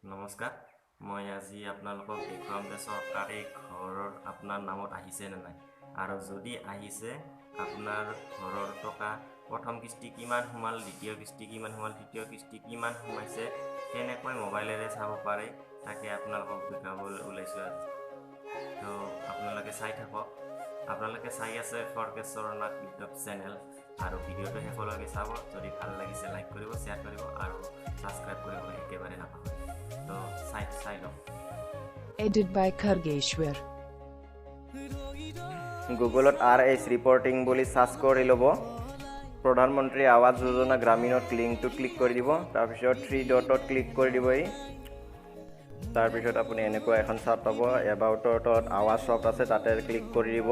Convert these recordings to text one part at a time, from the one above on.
নমস্কাৰ, মই আজি আপোনালোকক দেখুৱাম যে চৰকাৰী ঘৰৰ আপোনাৰ নামত আহিছে নে নাই, আৰু যদি আহিছে আপোনাৰ ঘৰৰ টকা প্ৰথম কিস্তি কিমান সোমাল, দ্বিতীয় কিস্তি কিমান সোমাল, তৃতীয় কিস্তি কিমান সোমাইছে, কেনেকৈ মোবাইলেৰে চাব পাৰে, তাকে আপোনালোকক দেখুৱাবলৈ ওলাইছোঁ আজি। তো আপোনালোকে চাই থাকক। আপোনালোকে চাই আছে খৰ্গেশ্বৰ নাথ ইউটিউব চেনেল, আৰু ভিডিঅ'টো শেষলৈকে চাব। যদি ভাল লাগিছে লাইক কৰিব, শ্বেয়াৰ কৰিব আৰু ছাবস্ক্ৰাইব কৰিবলৈ একেবাৰে নাপাহৰিব। তো চাই চাই লওক। Edit by Khargeshwar. গুগলত আৰ এইচ ৰিপৰ্টিং বুলি চাৰ্চ কৰি ল'ব। প্ৰধানমন্ত্ৰী আৱাস যোজনা গ্ৰামীণত লিংকটোত ক্লিক কৰি দিব। তাৰপিছত থ্ৰী ডটত ক্লিক কৰি দিব। এই তাৰপিছত আপুনি এনেকুৱা এখন চাৰ্ট পাব, এবাউটৰ তলত আৱাস শ্বপ আছে, তাতে ক্লিক কৰি দিব।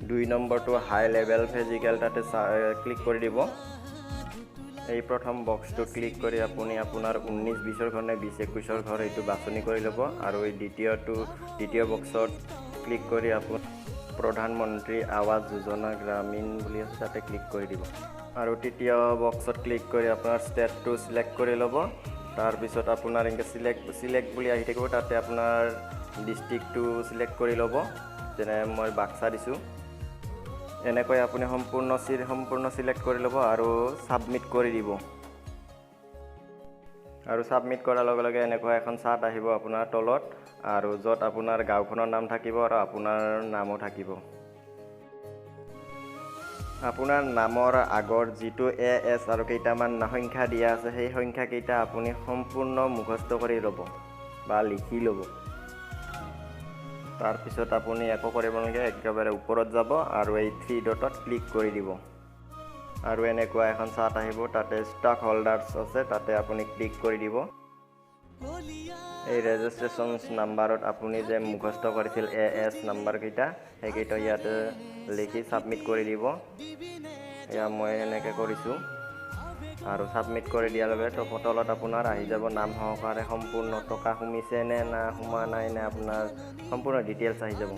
2 নম্বৰটো হাই লেভেল ফিজিকেল, তাতে ক্লিক কৰি দিব। এই প্ৰথম বক্সটোত ক্লিক কৰি আপুনি আপোনাৰ 19 20ৰ ঘৰ নে 20 21ৰ ঘৰ এইটো বাছনি কৰি ল'ব, আৰু এই দ্বিতীয় বক্সত ক্লিক কৰি আপুনি প্ৰধানমন্ত্ৰী আৱাস যোজনা গ্ৰামীণ বুলি আছে, তাতে ক্লিক কৰি দিব। আৰু তৃতীয় বক্সত ক্লিক কৰি আপোনাৰ ষ্টেটটো চিলেক্ট কৰি ল'ব। তাৰপিছত আপোনাৰ এনেকৈ চিলেক্ট বুলি আহি থাকিব, তাতে আপোনাৰ ডিষ্ট্ৰিক্টটো চিলেক্ট কৰি ল'ব, যেনে মই বাক্সা দিছোঁ। এনেকৈ আপুনি সম্পূৰ্ণ চিলেক্ট কৰি ল'ব আৰু ছাবমিট কৰি দিব। আৰু ছাবমিট কৰাৰ লগে লগে এনেকুৱা এখন চাৰ্ট আহিব আপোনাৰ তলত, আৰু য'ত আপোনাৰ গাঁওখনৰ নাম থাকিব আৰু আপোনাৰ নামো থাকিব। আপোনাৰ নামৰ আগৰ যিটো এ এছ আৰু কেইটামান সংখ্যা দিয়া আছে, সেই সংখ্যাকেইটা আপুনি সম্পূৰ্ণ মুখস্থ কৰি ল'ব বা লিখি ল'ব। তাৰপিছত আপুনি একো কৰিব নালাগে, একেবাৰে ওপৰত যাব আৰু এই থ্ৰী ডটত ক্লিক কৰি দিব, আৰু এনেকুৱা এখন চাৰ্ট আহিব, তাতে ষ্টক হোল্ডাৰ্ছ আছে, তাতে আপুনি ক্লিক কৰি দিব। এই ৰেজিষ্ট্ৰেশ্যন নাম্বাৰত আপুনি যে মুখস্থ কৰিছিল এ এছ নাম্বাৰকেইটা, সেইকেইটা ইয়াতে লিখি ছাবমিট কৰি দিব। এয়া মই এনেকৈ কৰিছোঁ, আৰু ছাবমিট কৰি দিয়াৰ লগে লগে তলত আপোনাৰ আহি যাব নাম সহকাৰে সম্পূৰ্ণ টকা সোমিছে নে না সোমোৱা নাই নে আপোনাৰ সম্পূৰ্ণ ডিটেইলছ আহি যাব।